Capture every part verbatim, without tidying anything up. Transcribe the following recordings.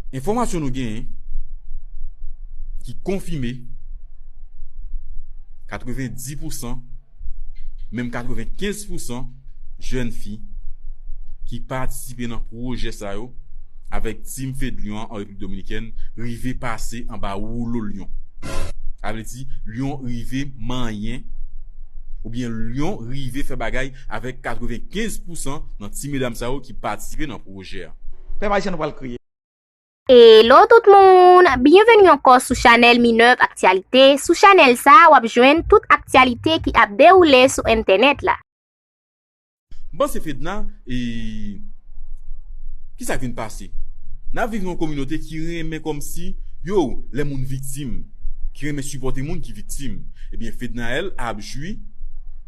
Enfòmasyon nou genyen ki konfime katrevenndis pousan, menm katrevenkenz pousan jèn fi ki patisipe nan pwojè sa yo avèk Team Fedlion an an Repiblik Dominikèn rive pase anba woulo Lyon. Sa vle di, Lyon rive manyen, oubyen Lyon rive fè bagay avèk katrevenkenz pousan nan ti medam sa yo ki patisipe nan pwojè a. Pèp ayisyen, nou pral kriye. Hello tout moun! Byenveni ankò sou chanèl Minerve Actualité. Sou chanèl sa a, w ap jwenn tout aktyalite ki ap dewoule sou entènèt la. M panse Fedna, e, kisa k vin pase? N ap viv nan yon kominote ki renmen kòmsi, yo, lè moun viktim, ki renmen sipòte moun ki viktim. Ebyen, Fednaelle ap jwi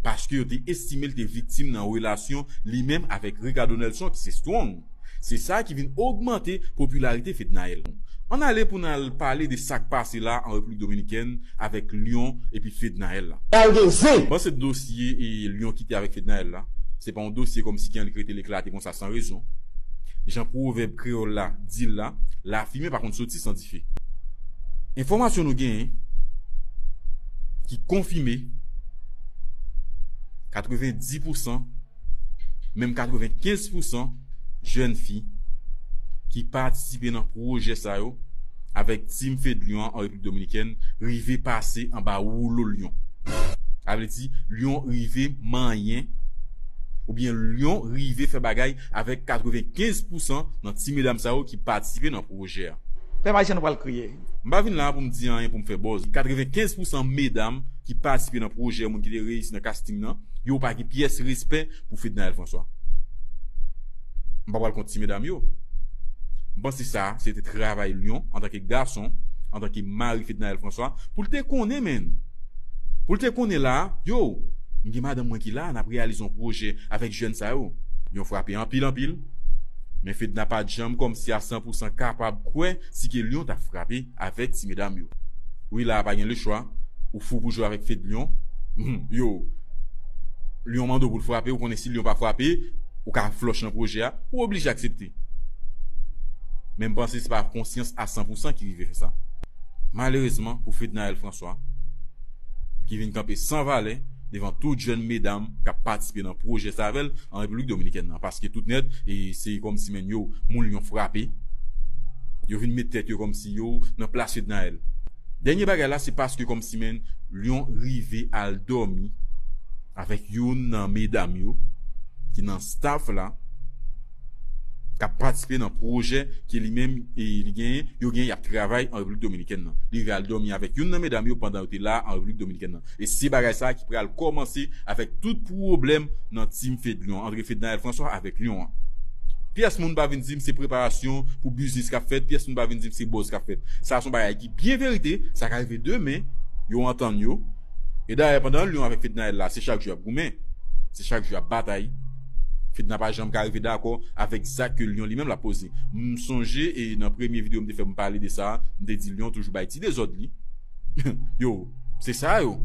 paske yo te estime l te viktim nan relasyon li menm avèk Ricardo Nelson ki se Strong. Se sa ki vin ogmante popilarite Fednaelle. Ann ale pou n al pale de sa k pase la an Repiblik Dominikèn avèk Lyon epi Fednaelle la. Pral gen zen. Bon, se dosye e Lyon kite avèk Fednaelle la. Se pa yon dosye kòmsi ki annik rete l eklate konsa san rezon. Jan pwovèb kreyòl la di l la, lafimen pa konn soti san dife. Enfòmasyon nou genyen ki konfime katrevenndis pousan, menm katrevenkenz pousan jèn fi ki patisipe nan pwojè sa yo avèk Team Fedlion an an Repiblik Dominikèn rive pase anba woulo Lyon. Sa vle di, Lyon rive manyen, oubyen Lyon rive fè bagay avèk katrevenkenz pousan nan ti medam sa yo ki patisipe nan pwojè a. Pèp ayisyen, nou pral kriye. M pa vin la pou m di anyen pou m fè buzz. Katrevenkenz pousan medam ki patisipe nan pwojè, moun ki te reyisi nan casting nan, yo pa gen pyès respè pou Fednaelle François. M pa pral kont ti medam yo. M panse sa, se te travay Lyon, antanke gason, antanke mari Fednaelle François, pou l te konnen, menn. Pou l te konnen la, yo, m gen madanm mwen ki la, n ap reyalize yon pwojè avèk jèn sa yo. Lyon frape anpil, anpil. Men Fedna pa t janm kòmsi a san pousan kapab kwè si ke Lyon t ap frape avèk ti medam yo. Wi, la a pa gen lechwa, ou fou pou jwe avèk Fedlion. Hmm, yo, Lyon mande w pou l frape, ou konnen si Lyon pa frape, ou ka flòch nan pwojè a, ou oblije aksepte. Men m panse se pa konsyans a san pousan ki rive fè sa. Malerezman pou Fednaelle François, ki vin kanpe san valè devan tout jèn medam k ap patisipe nan pwojè sa avè l an Repiblik Dominikèn nan, paske tout nèt, e se kòmsi menn yo, moun Lyon frape, yo vin met tèt yo kòmsi yo nan plas Fednaelle. Dènye bagay la, se paske kòmsi menn Lyon rive al dòmi avèk youn nan medam yo ki nan staff la, k ap patisipe nan pwojè ke li menm e li genyen, yo genyen, y ap travay an Repiblik Dominikèn nan. Li rive al dòmi avèk youn nan medam yo pandan yo te la an Repiblik Dominikèn nan. E se bagay sa a ki pral kòmanse avèk tout pwoblèm nan Team Fedlion, antre Fednaelle François avèk Lyon an. Pyès moun pa vin di m se preparasyon pou biznis k ap fèt, pyès moun pa vin di m se buzz k ap fèt. Sa se yon bagay ki byen verite, sa ka rive demen, yo antann yo. E dayè, pandan Lyon avèk Fednaelle la, se chak jou y ap goumen. Se chak jou y ap batay. Fedna pa janm ka rive dakò avèk zak ke Lyon li menm l ap poze. M sonje, e nan premye videyo m te fè, m pale de sa, m te di Lyon toujou bay ti dezòd li. Yo, se sa yo.